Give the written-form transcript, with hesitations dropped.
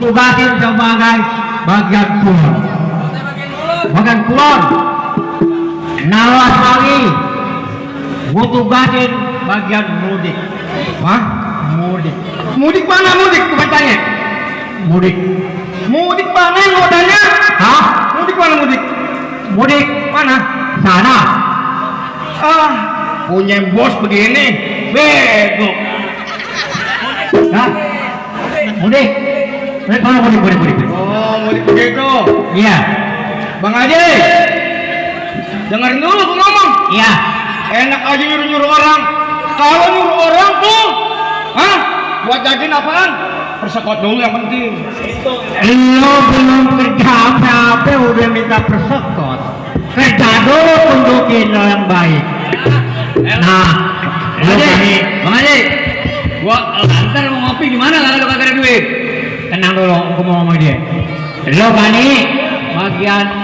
tugasin sebagai bagian kulon. Bagian kulon. Nawas lagi. Gua tugasin bagian mudik. Hah? Mudik. Mudik mana mudik katanya? Mudik. Mudik mana modalnya? Hah? Mudik mana mudik? Mudik Mana? sana. Ah, punya bos begini, bego. Hah? Mudik. Mana mudik? Oh, mudik begitu. Iya. Bang Haji, dengerin dulu aku ngomong. Iya. Enak aja nyuruh orang. Kalau nyuruh orang tuh, hah? Buat jajan apaan? Persekot dulu yang penting. Lo belum kerja apa-apa udah minta persekot. Kerja dulu tunjukin lo yang baik. Nah, lo ini Bang Haji, gua antar mau ngopi gimana kalau lu kagak ada duit? tenang dulu, aku mau ngomong dia. Lo Bani, bagian